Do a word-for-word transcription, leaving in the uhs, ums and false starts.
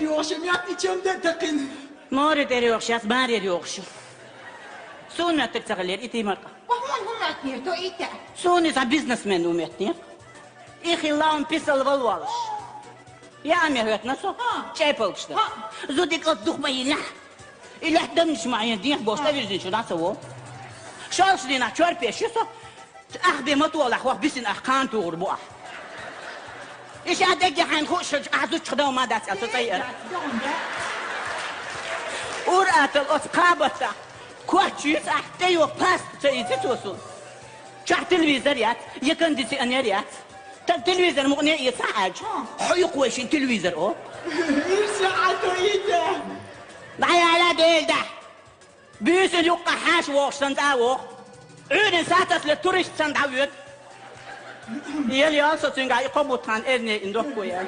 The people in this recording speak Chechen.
Йоша, мятни чем да такин. Море тӀера йогӀуш яц, барера йогӀуш. Суна моттиг ца хилар, и тимар. Вахман хӀун моттигера, то итта. Суна иза бизнесмен ву моттигера. И хилла он писал вал волуш. Я ами хӀоьттина со. Ха. ЧӀепалгаш дан. Ха. Зудик от дух ма йилла. И лаьтта дамнаш ма йина дехьа бохуш, ха, тӀавирзинчу нах ца во. ШолгӀачу дийнахь чорпеш ю со. Ах бен ма толахь, хӀокху бисина ах кхана тухур бу ахь. И ша дегге хьайна хууш хилча, ахь зудчух дов ма дац аьлла, со цӀа еара. Ур-атталла оцу кхабаттахь коч юьйцу ахь, тӀейогӀу паста ца ийци цо суна. Чохь телевизор яц, я кондиционер яц. Тан телевизор мукъане а эца аьлча, хьо юкъа вай шин телевизор, о? Ирса хьан тоийта? ДӀаяла Делан тӀехь! Буьйсанна юккъахь хьаша вогӀуш санна цӀа а вогӀу. Ӏуьйранна сацасле турист санна дӀавоьду. Ела йолу со цуьнга и кхо бутт хан эрне ин дохко ян.